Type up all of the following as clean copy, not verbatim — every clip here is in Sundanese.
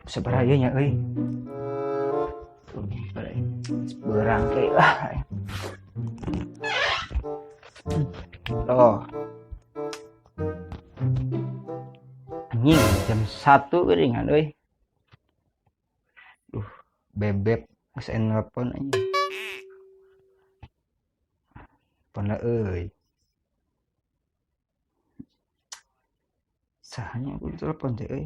Sabaraha ieu nya euy? Berang teh lah. Oh. Anjing, jam 1 geuningan euy. Duh, bebek geus aya nelpon anjing. Telepon lah euy. Sahanya aku telepon teh euy.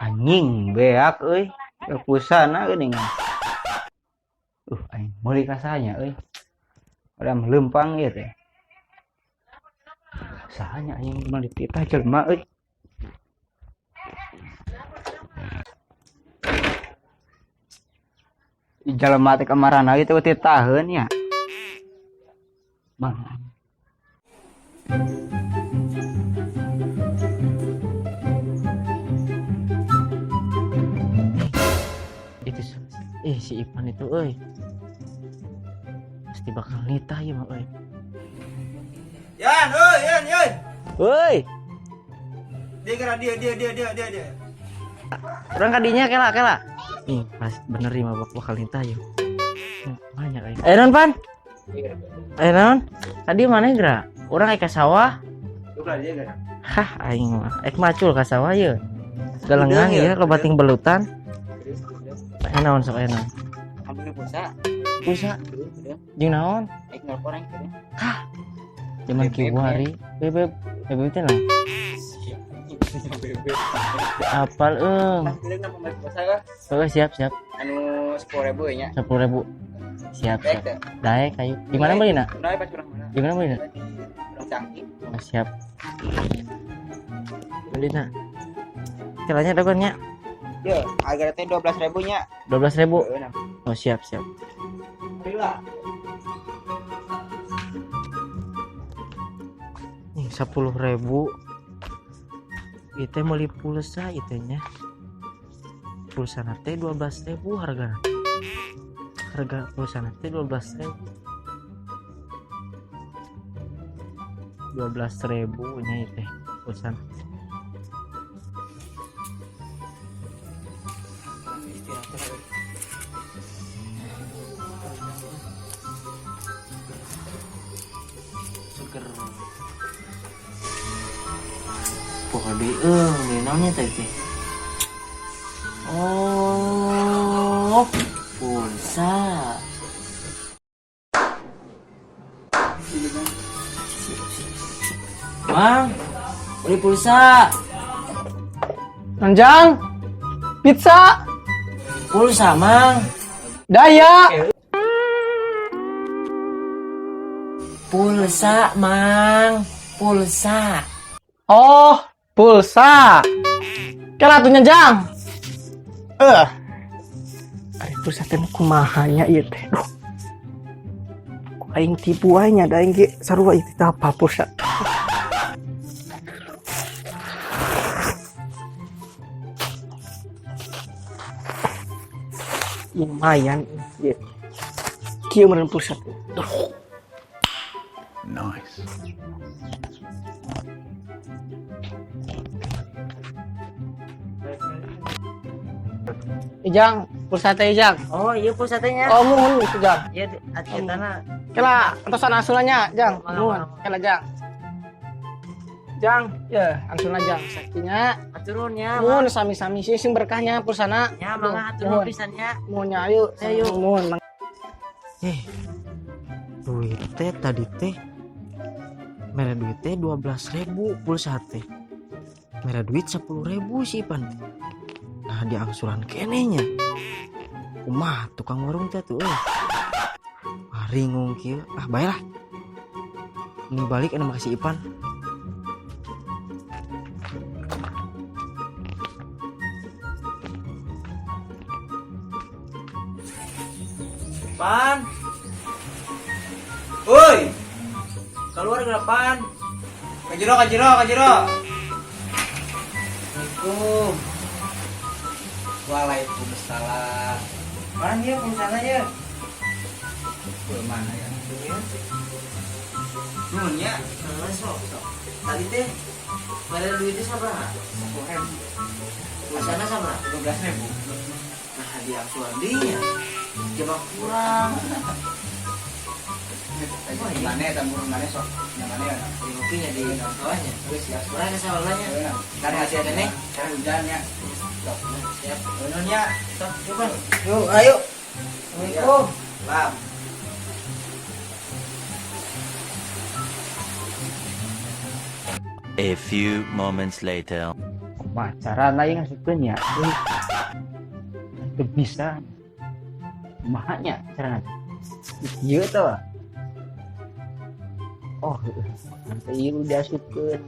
Anjing beak euy. Ya pulsana geuningan. Aing meuli ka saha euy. Udah melempang ieu teh. Sahanya anjing mah dititah jelema euy. Jelema teh kamarana ieu teh titaheun nya. Bang. Itu si Ipan itu euy. Pasti bakal nitah ya mah euy. Yan, euy, yan, euy. Woi, Dia kira dia dia dia dia dia dia. Urang kadinya kela kela. Nih, pas bener nih mah bakal nitah ya. Banyak euy. Eh non Pan? Eh non? Tadi mana geura? Urang ka sawah. Hah, aing mah. Ek macul ka sawah ye. Galengang Udah, ya, loba ting belutan. Eh naon sok eh naon? Ambil pulsa. Pulsa. Jeung naon? Ek nelpon aing teh. Zaman Bebek, kiwari. Bebek, bebek teh naon? Apal eung. Oh, siap, siap. Anu 10.000 nya. 10.000. Siap, Daek siap. teh. Daek ayo. Di mana beulina? Naik pas kurang mana? Di mana beulina? Di Kurang Cangki. Oh, siap. Beulina. Celanya dagoan nya. Yo, harga teh 12.000 nya. 12.000. Heeh, nah. Oh, siap, siap. Alhamdulillah. Nih, 10.000. Ieu teh meuli pulsa ieu teh nya. Pulsa na teh 12.000 hargana. Harga pulsa na teh 12.000. 12.000 nya ieu teh pulsa. Seger. Poho deui euy, deui naonnya teh teh. Oh, pulsa. Mang, beli pulsa. Anjang, pizza, Pulsa, Mang. Daya. Pulsa, Mang. Pulsa. Oh, pulsa. Kela tuh Jang. Ari pulsa teh kumaha nya ieu teh. Duh. Ku aing tipu aing nya da aing ge sarua ieu teh apa pulsa. Lumayan ieu. Kieu meureun pulsa teh. Duh. Nice. Ijang, pulsa teh Ijang. Oh, iya pulsa teh nya. Oh, muhun itu Jang. Iya, ati tanah. Kela, antosan angsulannya, Jang. Mangga, Muhun. mangga. Kela, Jang. Jang, ya, angsulan Jang. Sakinya. Aturun nya, Muhun sami-sami sih sing berkahnya pulsana. Ya, mangga aturun Muhun. pisan nya. Muhun nya ayo. Ayo. Muhun. Duit teh tadi teh mere duit teh 12.000 pulsa teh. Mere duit 10.000 sih Ipan. Nah, di angsuran keneh nya. Kumaha tukang warung teh tuh euy. Ah, ringung kieu. Ah, bae lah. Ini balik anu makasih Ipan. Pan. Woi, Keluar ke depan. kajiro kajiro kajiro. Assalamualaikum. Waalaikumsalam. Mana ya pulsana ya? Mana ya? Iya. Nuhun ya. Nah, sok sok. Tadi teh mere duitnya sabaraha? 10.000. Pulsana sabaraha? 12.000. Nah, di angsuran dinya. Coba kurang. Oh, mana ya tambur mana sok? Yang mana ya? Di ngopinya di sawahnya. Geus ya. Kurang ke sawahnya. Karena Masih ada nih. Karena hujan ya. Sok. Siap. Nuhun ya. Sok, coba. Yuk, ayo. Assalamualaikum. Bam. A few moments later. Kumaha carana ieu ngasupkeun nya? Teu bisa. Kumaha nya carana? Ieu teh. Oh, nanti ieu diasupkeun.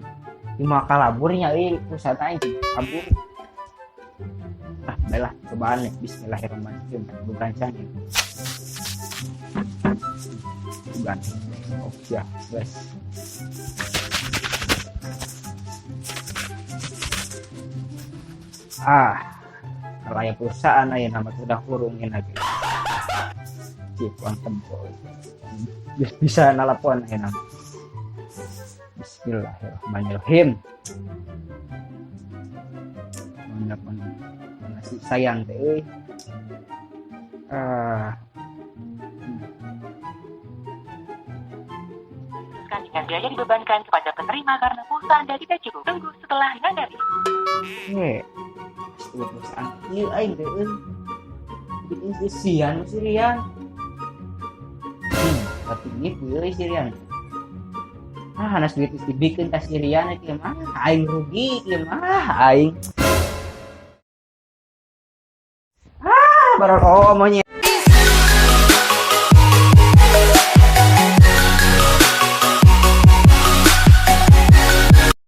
Ieu mah kalaburnya euy, pulsana aing kabur. Ah, baiklah, cobaan nih. Bismillahirrahmanirrahim. Bukan canggih. Bukan. Oh, ya, guys. Ah, kalau aya perusahaan aya nama sudah hurungin lagi. Cip, uang tempo. Bisa nalapon aya nama. Bismillahirrahmanirrahim. Menelpon mana si sayang teh euy. Ah, Dengan biaya dibebankan kepada penerima karena pulsa Anda tidak cukup. Tunggu setelah nada bip. Astaga, perusahaan ieu aing teh euy. Ini sian si Rian. Tapi ini euy si Rian. Ah, hanas duit geus dibikeun ka si Rian kieu mah aing rugi kieu mah aing. Ah, baru oh monyet.